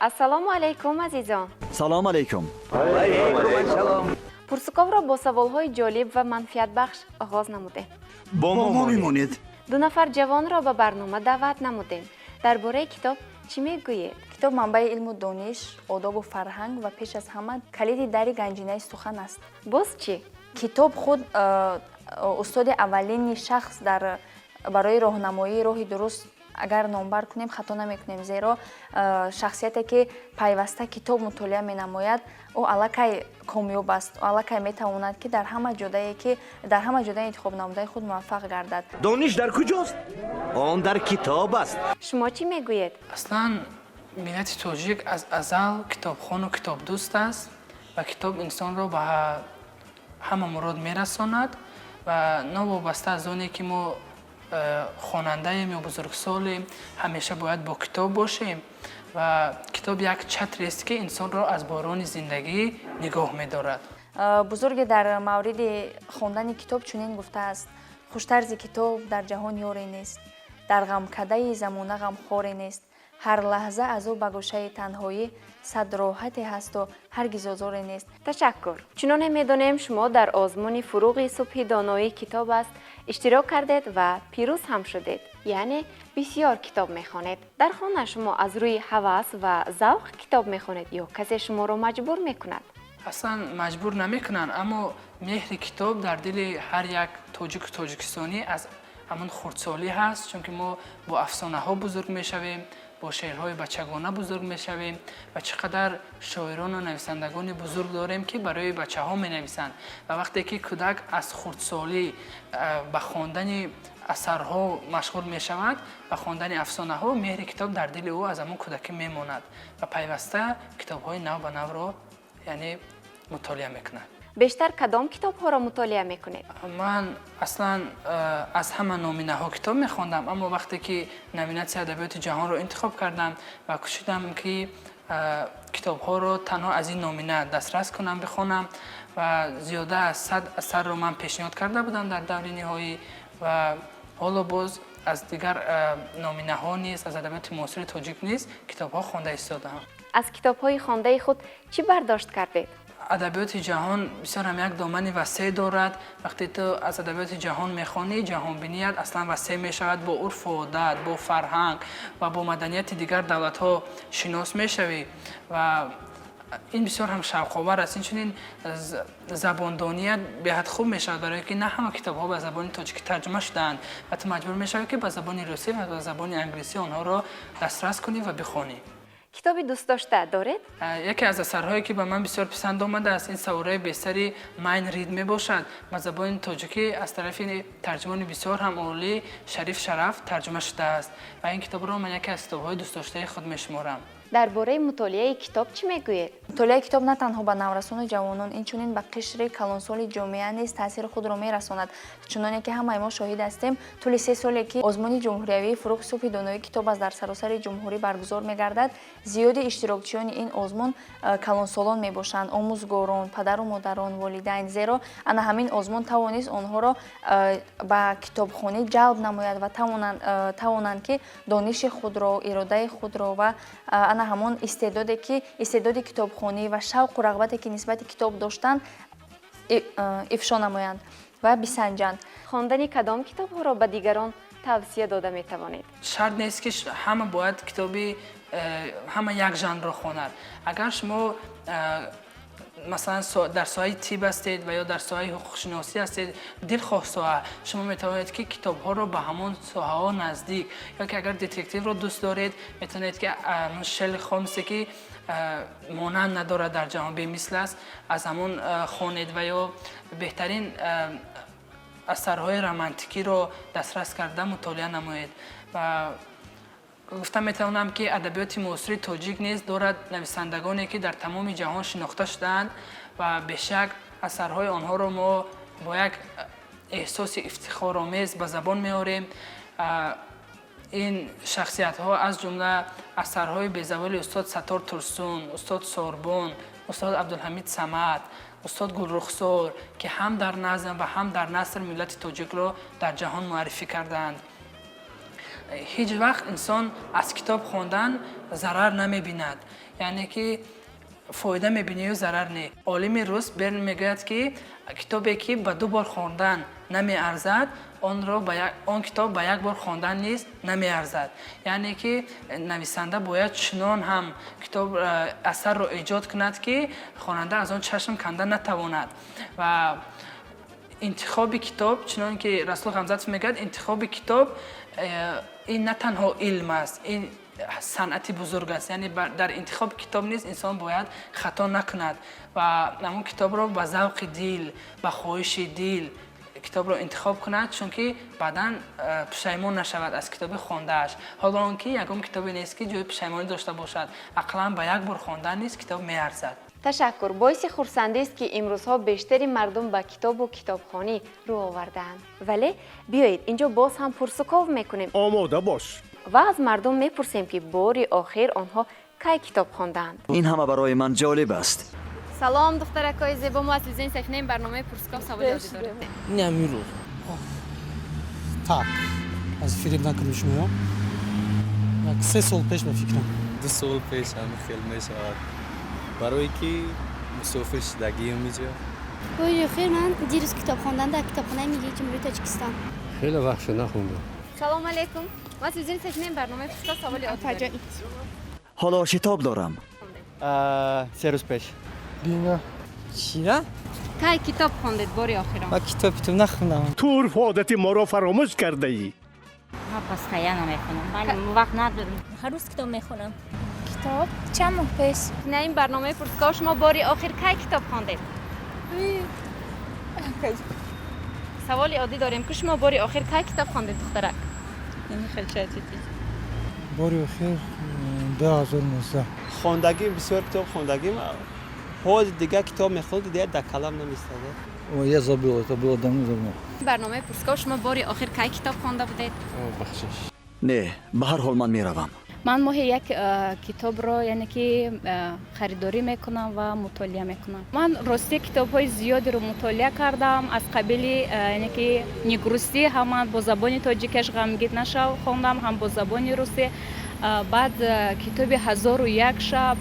Ассалому алайкум, азизон! Салом алейкум. Пурсуковро бо саволҳои ҷолиб ва манфиатбахш оғоз намудем. Бо мо мемонед. Ду нафар ҷавонро ба барнома даъват намудем. Дар бораи китоб чӣ мегӯед? Китоб манбаи илму дониш, одобу фарҳанг ва пеш аз ҳама калиди дари ганҷинаи сухан аст. Боз чӣ? Китоб худ устоди аввалини шахс дар барои роҳнамоии роҳи дуруст агар номбар кунем, хато намекунем, зеро шахсияте, ки пайваста китоб мутолиа менамояд, ӯ аллакай комёб аст, ӯ аллакай метавонад, ки дар ҳама ҷодае, ки дар ҳама ҷодаи интихобнамудаи худ муваффақ гардад. Дониш дар куҷост? Он дар китоб аст. Шумо чӣ мегӯед? Аслан миллати тоҷик аз азал китобхону китобдӯст аст ва китоб инсонро ба ҳама мурод мерасонад ва новобаста аз оне, ки мо хонандаем ё бузургсолем, ҳамеша бояд бо китоб бошем ва китоб як чатрест, ки инсонро аз борони зиндагӣ нигоҳ медорад. Бузурге дар мавриди хондани китоб чунин гуфтааст: «Хуштарзи китоб дар ҷаҳон ёре нест, дар ғамкадаи замона ғамхоре нест. Ҳар лаҳза аз ӯ ба гӯшаи танҳоӣ сад роҳате ҳасту ҳаргиз озоре нест». Ташаккур. Чуноне медонем, шумо дар озмуни «Фуруғи субҳи доноӣ китоб аст» иштирок кардед ва пирӯз ҳам шудед, яъне бисьёр китоб мехонед. Дар хона шумо аз рӯи ҳавас ва завқ китоб мехонед ё касе шуморо маҷбур мекунад? Аслан маҷбур намекунанд, аммо меҳри китоб дар дили ҳар як тоҷику тоҷикистонӣ аз ҳамон хурдсолӣ ҳаст, чунки мо бо афсонаҳо бузург мешавем, бо шеърҳои бачагона бузург мешавем ва чӣ қадар шоирону нависандагони бузург дорем, ки барои бачаҳо менависанд. Ва вақте ки кӯдак аз хурдсолӣ ба хондани асарҳо машғул мешавад, ба хондани афсонаҳо, меҳри китоб дар дили ӯ аз ҳамон кӯдакӣ мемонад ва пайваста китобҳои нав ба навро, яъне, мутолиа мекунад. Бештар кадом китобҳоро мутолиа мекунед? Ман аслан аз ҳама номинаҳо китоб мехондам, аммо вақте ки номинатсияи адабиёти ҷаҳонро интихоб кардам ва кӯшидам, ки китобҳоро танҳо аз ин номина дастрас кунам, бихонам, ва зиёда аз 100 асарро ман пешниҳод карда будам дар даври ниҳоӣ ва ҳоло боз аз дигар номинаҳо низ, аз адабиёти муосири тоҷик низ китобҳо хонда истодаам. Аз китобҳои хондаи худ чӣ бардошт кардед? Адабиёти ҷаҳон бисёр ҳам як домани васеъ дорад. Вақте ту аз адабиёти ҷаҳон мехонӣ, ҷаҳонбиният аслан васеъ мешавад, бо урфу одат, бо фарҳанг ва бо маданияти дигар давлатҳо шинос мешавӣ ва ин бисёр ҳам шавқовар аст. Инчунин забондоният беҳад хуб мешавад, барое ки на ҳама китобҳо ба забони тоҷикӣ тарҷума шудаанд ва ту маҷбур мешавӣ, ки ба забони русӣ ва ба забони англисӣ онҳоро дастрас кунӣ ва бихонӣ. Китоби дӯстдошта доред? Яке аз асарҳое, ки ба ман бисёр писанд омадааст, ин «Савораи бесари» Майн Рид мебошад. Ба забони тоҷикӣ аз тарафи тарҷумони бисёр ҳам олӣ Шариф Шараф тарҷума шудааст ва ин китобро ман яке аз китобҳои дӯстдоштаи худ мешуморам. Дар бораи мутолиаи китоб чӣ мегӯед? Мутолиаи китоб на танҳо ба наврасону ҷавонон, инчунин ба қишри калонсоли ҷомеа низ таъсири худро мерасонад. Чуноне ки ҳамаи мо шоҳид ҳастем, тӯли 3 соле, ки озмуни ҷумҳуриявии «Фуруғи субҳи доноӣ китоб аст» дар саросари ҷумҳурӣ баргузор мегардад, зиёди иштирокчиёни ин озмун калонсолон мебошанд: омӯзгорон, падару модарон, волидайн, зеро ана ҳамин озмун тавонист онҳоро ба китобхонӣ ҷалб намояд ва тавонанд, ки дониши худро, иродаи худро ва ана ҳамон истеъдоде, ки истеъдоди китобхонӣ ва шавқу рағбате, ки нисбати китоб доштанд, ифшо намоянд ва бисанҷанд. Хондани кадом китобҳоро ба дигарон тавсия дода метавонед? Шарт нест, ки ҳама бояд китоби ҳама як жанрро хонад. Агар шумо масалан дар соҳаи тиб ҳастед ва ё дар соҳаи ҳуқуқшиносӣ ҳастед, дилхоҳ соҳа, шумо метавонед, ки китобҳоро ба ҳамон соҳаҳо наздик, ё ки агар детективро дӯст доред, метавонед, ки Шерлок Холмсе, ки монанд надорад дар ҷаҳон, бемисл аст, аз ҳамон хонед ва ё беҳтарин асарҳои романтикиро дастрас карда мутолиа намоед. Ва гуфта метавонам, ки адабиёти муосири тоҷик низ дорад нависандагоне, ки дар тамоми ҷаҳон шинохта шудаанд ва бешак асарҳои онҳоро мо бо як эҳсоси ифтихоромез ба забон меорем. Ин шахсиятҳо, аз ҷумла асарҳои безаволи устод Саттор Турсун, устод Сорбон, устод Абдулҳамид Самад, устод Гулрухсор, ки ҳам дар назм ва ҳам дар наср миллати тоҷикро дар ҷаҳон муаррифӣ кардаанд. Ҳеҷ вақт инсон аз китоб хондан зарар намебинад, яъне ки фоида мебинию зарар не. Олими рус Берн мегӯяд, ки китобе, ки ба ду бор хондан намеарзад, онро он китоб ба як бор хондан низ намеарзад. Яъне ки нависанда бояд чунон ҳам китоб, асарро эҷод кунад, ки хонанда аз он чашм канда натавонад. Ва интихоби китоб, чунон ки Расул Ғамзатов мегӯяд, интихоби китоб ин на танҳо илм аст, ин санъати бузург аст. Яъне дар интихоби китоб низ инсон бояд хато накунад ва ҳамон китобро ба завқи дил, ба хоҳиши дил китобро интихоб кунад, чунки баъдан пушаймон нашавад аз китоби хондааш. Ҳоло он ки ягон китобе нест, ки ҷои пушаймонӣ дошта бошад, ақаллан ба як бор хондан низ китоб меарзад. Ташаккур. Боиси хурсандист, ки имрӯзҳо бештари мардум ба китобу китобхонӣ рӯ овардаанд. Вале биёед, инҷо боз ҳам пурсуков мекунем Омода бош. ва аз мардум мепурсем, ки бори охир онҳо кай китоб хондаанд. Ин ҳама барои ман ҷолиб аст. Салом, духтаракҳои зебо! Мо аз телевизиони Сафинаи барномаи Пурсуков саволи оддӣ дорем. Ин ҳамин рӯз. Так, аз фиреб накунем шумоё, як 3 сол пеш, ба фикрам. 2 сол пеш ҳами хел мешавад, барое ки мусофир шудагием иҷо. Бори охир ман дирӯз китоб хондан дар Китобхонаи миллии Ҷумҳурии Тоҷикистон. Хеле вақт шуд, нахондам. Салом алейкум! Мо аз телевизиони Сафинаи барномаи Пурсуков саволи оддӣ дорем. Ҳоло шитоб дорам. 3 рӯз пеш. Чира? Кай китоб хондед бори охирон? Ма китоб питоб нахондам. Ту урфу одати моро фаромӯш кардаӣ. Ма постоянно мехонам, вале вақт надорам. Ҳар рӯз китоб мехонам. Китоб чанд моҳ пеш. На, ин барномаи Пурсуков, шумо бори охир кай китоб хондед? Саволи оддӣ дорем, ки шумо бори охир кай китоб хондед, духтарак? Бори охир 2019. Хондагим, бисёр китоб хондагим. Ҳози дигар китоб мехонд, дигар дар калам намистада. Ой, я забыл, это было давно-давно. Барномаи Пурсуков, шумо бори охир кай китоб хонда будед? Бахшиш. Не, ба ҳар ҳол ман меравам. Ман моҳе як китобро, яъне ки харидорӣ мекунам ва мутолиа мекунам. Ман ростӣ китобҳои зиёдеро мутолиа кардам, аз қабили, яъне ки «Не грусти», ҳам ман бо забони тоҷикаш «Ғамгин нашав» хондам, ҳам бо забони русӣ. Баъд китоби «Ҳазору як шаб»,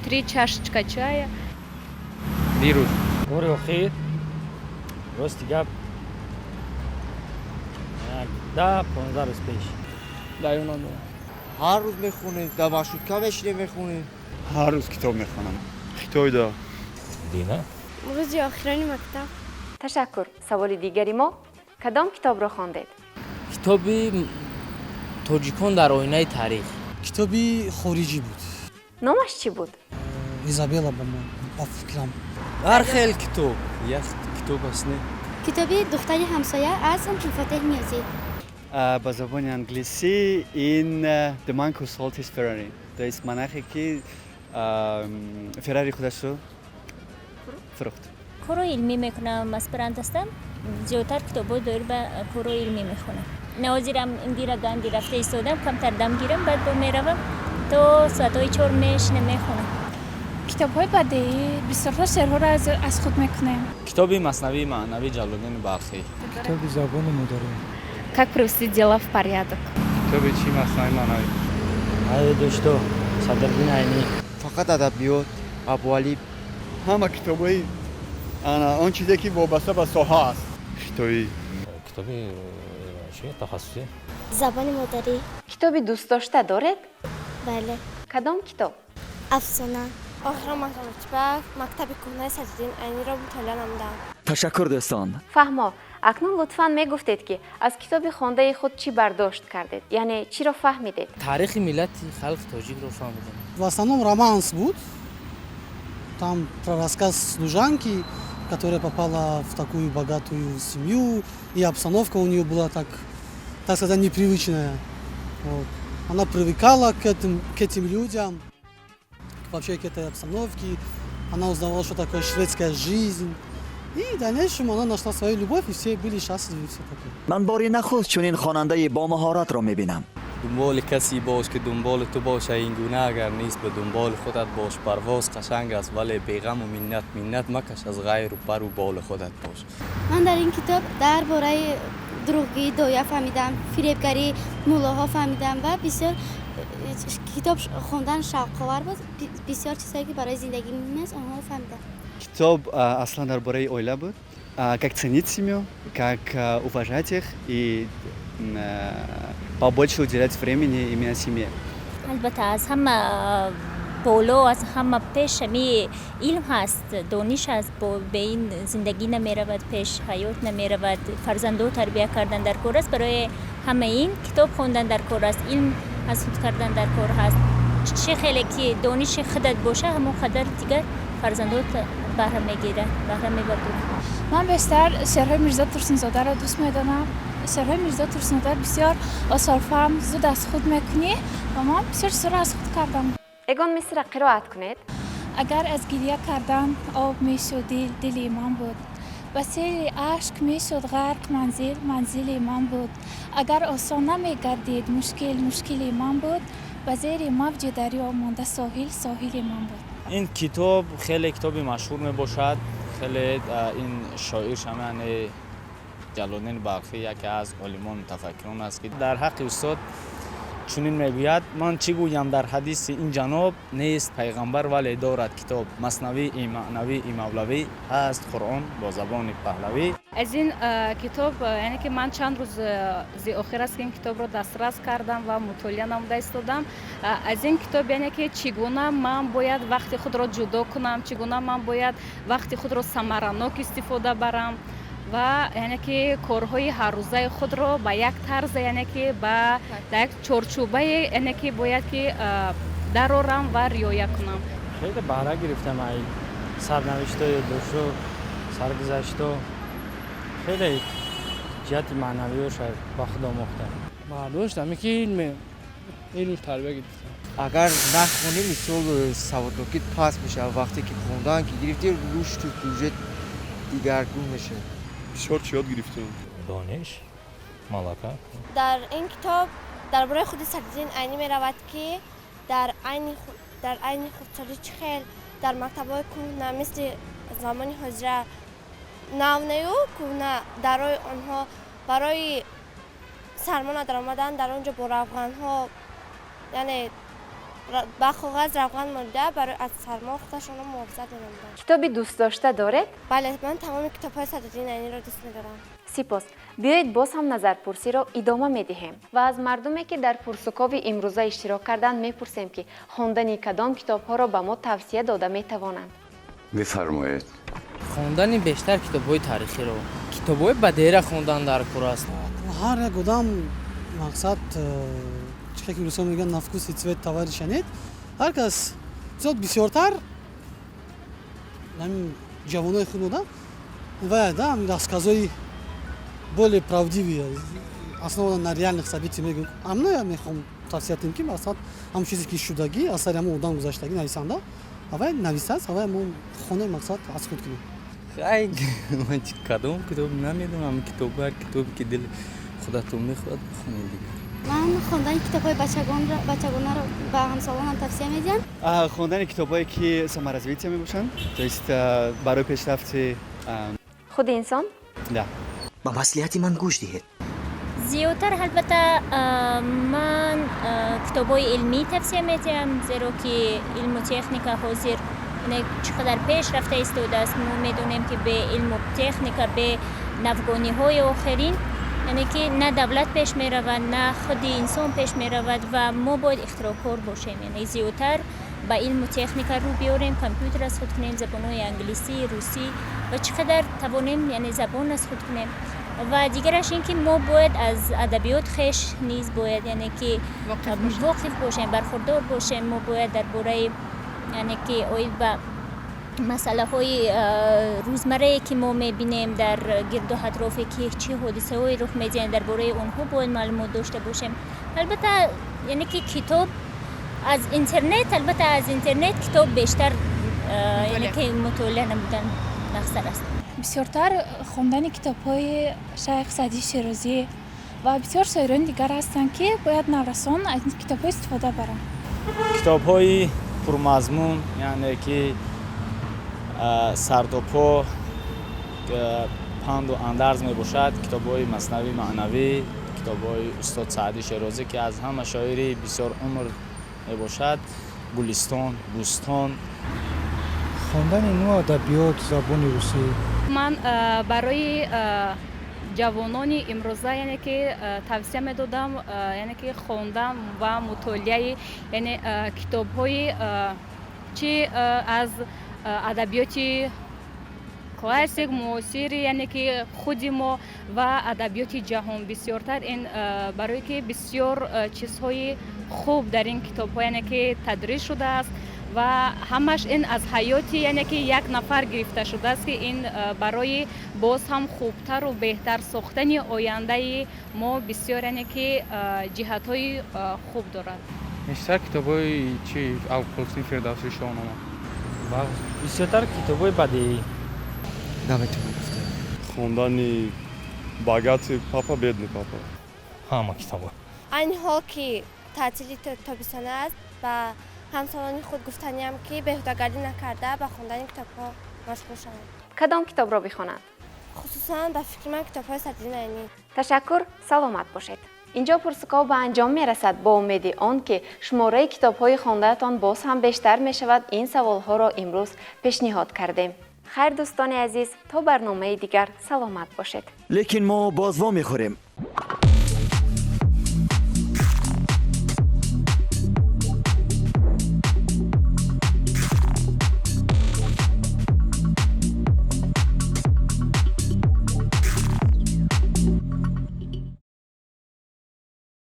«Три чашечка чая». Дирӯз. Бори охир, рости гап, 10-15 рӯз пеш. Дар ёд надорам. Ҳар рӯз мехонем, дар маршрутка мешинем, мехонем. Ҳар рӯз китоб мехонам. Хитойда. Дина. Рӯзи охирони мактаб. Ташаккур. Саволи дигари мо: кадом китобро хондед? Китоби «Тоҷикон дар оинаи таърих». Китоби хориҷӣ буд. Номаш чӣ буд? Изабелла, ба ба фикрам. Ҳар хел китоб, як китоб аст, не. Китоби «Духтари ҳамсоя» аз Фотеҳ Ниёзӣ. Ба забони англисӣ ин «The Man Who Sold His Ferrari», то есть монахе, ки Феррари худашро фурӯхт. Корҳои илмӣ мекунам, аспирант ҳастам. Зиёдтар китобҳои доир ба корҳои илмӣ мехонам. Ҳозирам Индира Ганди рафта истодам, камтар дам гирам, баъд бо меравам, то соатҳои 4 мешинам, мехонам. Китобҳои бадеӣ, бисёртар шеърҳоро аз худ мекунем. Китоби «Маснавии маънавӣ» Ҷалолиддини Балхӣ. Китоби забони модарӣ. «Как привести дела в порядок». Китоби чӣ? Маснавии маънавӣ. Ай дошто Садриддин Айнӣ. Фақат адабиёт, Абуалӣ. Ҳама китобҳои ана он чизе, ки вобаста ба соҳа аст. Хитоӣ. Китоби чи тахассусӣ. Забони модарӣ. Китоби дӯстдошта доред? Бале. Кадом китоб? Афсона. Охирон маротиба мактаби кӯҳнаи Садриддин Айниро мутолиа намудам. Ташаккур, дӯстон. Фаҳмо. Акнун лутфан мегуфтед, ки аз китоби хондаи худ чӣ бардошт кардед, яъне чиро фаҳмидед? Таърихи миллати халқи тоҷикро фаҳмидам. В основном романс буд. Там про рассказ служанки, которая попала в такую богатую семью, и обстановка у нее была так сказать, непривычная. Вот. Она привыкала к этим людям, вообще к этой обстановке. Она узнавала, что такое шведская жизнь. И в дальнейшем она нашла свою любовь, и все были счастливы, и все такое. Ман бори нахуст чунин хонандаи бомаҳоратро мебинам. Дунболи касе бош, ки дунболи ту боша, ин гуна агар нест, ба дунболи худат бош. Парвоз қашанг аст, вале беғаму миннат. Миннат макаш аз ғайру, пару боли худат бош. Ман дар ин китоб дар бораи Дурӯғгӯии доя фаҳмидам, фиребгарии муллоҳо фаҳмидам ва бисёр китоб хондан шавқовар буд. Бисёр чизҳое, ки барои зиндагӣ муҳим аст, онҳоро фаҳмидам. Китоб аслан дар бораи оила буд, как ценить семью, как уважать их и побольше уделять времени именно семье. Албатта, аз ҳама боло, аз ҳама пеш ҳами илм ҳаст, дониш аст. Бе ин зиндагӣ намеравад пеш, ҳаёт намеравад. Фарзандо тарбия кардан дар кор аст. Барои ҳама ин китоб хондан дар кор аст, илм аз худ кардан дар кор ҳаст. Чӣ хеле ки дониши худат боша, ҳамон қадар дигар фарзандот баҳра мегирад, баҳра мебард. Ман бештар шеърҳои Мирзо Турсунзодаро дӯст медонам. Шеърҳои Мирзо Турсунзода бисёр осонфаҳм, зуд аз худ мекунӣ ва ман бисёр чизҳоро аз худ кардам. Ягон мисра қироат кунед. Агар аз гирья кардан об мешуд дил, дили ман буд, ба сели ашк мешуд ғарқ манзил, манзили ман буд. Агар осон намегардид мушкил, мушкили ман буд, ба зери мавҷи дарё монда соҳил, соҳили ман буд. Ин китоб хеле китоби машҳур мебошад. Хеле ин шоир шама, яъне Ҷалолиддини Балхӣ, яке аз олимон, мутафаккирон аст, ки дар ҳаққи устод чунин мегӯяд: «Ман чӣ гӯям дар ҳадиси ин ҷаноб? Нест пайғамбар, вале дорад китоб. Маснавии маънавии мавлавӣ ҳаст, Қуръон бо забони паҳлавӣ». Аз ин китоб, яъне ки ман чанд рӯзи охир аст, ки ин китобро дастрас кардам ва мутолиа намуда истодам. Аз ин китоб, яъне ки чӣ гуна ман бояд вақти худро ҷудо кунам, чӣ гуна ман бояд вақти худро самаранок истифода барам ва яъне ки корҳои ҳаррӯзаи худро ба як тарзе, яъне ки ба як чорчӯбае, яъне ки бояд ки дарорам ва риоя кунам. Хеле баҳра гирифтам ай сарнавиштҳои ёддоштҳо, саргузаштҳо. Хеле ҷиҳати маънавиёша ба худ омӯхтам. Бардошт ами ки илм тарбия гирифтам. Агар нахонӣ, мисол, саводнокит паст мешавад. Вақте ки хондан ки гирифтӣ, рушду уже дигаргун мешавад. Бисёр чӣ ёд гирифтем. Дониш, малака. Дар ин китоб дар бораи худи Садриддин Айнӣ меравад, ки дар айни хурдсолӣ чӣ хел дар мактабҳои кӯҳна, мисли замони ҳозира навнею кӯҳна, дарои онҳо барои сармо надаромадан дар он ҷо бо равғанҳо, яъне ба коғаз равған молида, барои аз сармо худашонро муҳофизат менамуданд. Китоби дӯстдошта доред? Бале, ман тамоми китобҳои Садриддин Айниро дӯст медорам. Сипос. Биёед, боз ҳам назарпурсиро идома медиҳем ва аз мардуме, ки дар пурсукови имрӯза иштирок карданд, мепурсем, ки хондани кадом китобҳоро ба мо тавсия дода метавонанд. Бифармоед. Хондани бештар китобҳои таърихиро, китобҳои бадеъра хондан дар кор аст. Ҳар як одам, мақсад, чӣ ки русо мегӯянд, на вкус и цвет товарища нет. Ҳар кас зиёд, бисёртар ҳамин ҷавонои худ одам ва да рассказҳои более правдивые, основан на реальных событиях мегӯям. Амно я мехоҳам тавсия кунем, ки масалан, ҳамон чизе ки шудагӣ, аз сари ҳамон одам гузаштагӣ, нависанда аввай нависааст, аввай мо хонем, мақсад, аз худ кунем. Хай, ман кадом китоб намедонам. Китоб, ҳар китобе ки дили худатон мехоҳад, бихонед дигар. Ман хондани китобҳои бачагонаро ба ҳамсолонам тавсия медиҳам. Хондани китобҳое ки саморазвитие мебошанд, то есть барои пешрафти худи инсон. Да. Ба маслиҳати ман гӯш диҳед. Зиёдтар, албатта, ман китобҳои илмӣ тавсия медиҳам, зеро ки илму техника ҳозир чӣ қадар пеш рафта истодааст. Мо медонем, ки бе илму техника, бе навгониҳои охирин, яъне ки на давлат пеш меравад, на худи инсон пеш меравад ва мо бояд ихтироъкор бошем, яъне зиёдтар ба илму техника рӯ биёрем, компютер аз худ кунем, забонҳои англисӣ, русӣ ва чӣ қадар тавонем, яъне забон аз худ кунем. Ва дигараш ин ки мо бояд аз адабиёт хеш низ бояд, яъне ки воқиф бошем, бархурдор бошем. Мо бояд дар бораи, яъне ки оид ба масъалаҳои рӯзмаррае, ки мо мебинем дар гирду атрофе, ки чӣ ҳодисаҳое рух медиҳанд, дар бораи онҳо бояд маълумот дошта бошем. Албатта, яъне ки китоб аз интернет, албатта, аз интернет китоб бештар, яъне ки мутолиа намудан нағзтар аст. Бисёртар хондани китобҳои Шайх Саъдии Шерозӣ ва бисёр шоирони дигар ҳастанд, ки бояд наврасон аз ин китобҳо истифода баранд. Китобҳои пурмазмун, яъне ки сардопо. Панду андарз мебошад, китобҳои Маснавии маънавӣ, китобҳои устод Саъдӣ Шерозӣ, ки аз ҳама шоири бисёр умр мебошад, Гулистон, Бӯстон. Хондани ну адабиёт забони русӣ. Ман барои ҷавонони имрӯза, яъне ки, тавсия медодам, яъне ки, хондан ва мутолиаи, яъне, китобҳои чи аз адабиёти классик, муосири, яъне ки, худи мо ва адабиёти ҷаҳон бисёртар. Ин барое ки бисёр чизҳои хуб дар ин китобҳо, яъне ки, тадрис шудааст ва ҳамаш ин аз ҳаёти, яъне ки, як нафар гирифта шудааст, ки ин барои боз ҳам хубтару беҳтар сохтани ояндаи мо бисёр, яъне ки, ҷиҳатҳои хуб дорад. Бештар китобҳои чи Абулқосим Фирдавсӣ, Шоҳнома. Бисёртар китобҳои бадеӣ. Наметавонам гуфта. Хондани «Богатый папа, бедный папа». Ҳама китобҳо. Айни ҳол ки таътили тобистона аст, ба ҳамсолони худ гуфтаниам, ки беҳудагардӣ накарда, ба хондани китобҳо машғул шаванд. Кадом китобро бихонанд? Хусусан, ба фикри ман, китобҳои Садриддин Айнӣ. Ташаккур, саломат бошед. Инҷо Пурсуков ба анҷом мерасад. Бо умеди он ки шумораи китобҳои хондаатон боз ҳам бештар мешавад, ин саволҳоро имрӯз пешниҳод кардем. Хайр, дӯстони азиз, то барномаи дигар саломат бошед. Лекин мо боз вомехӯрем.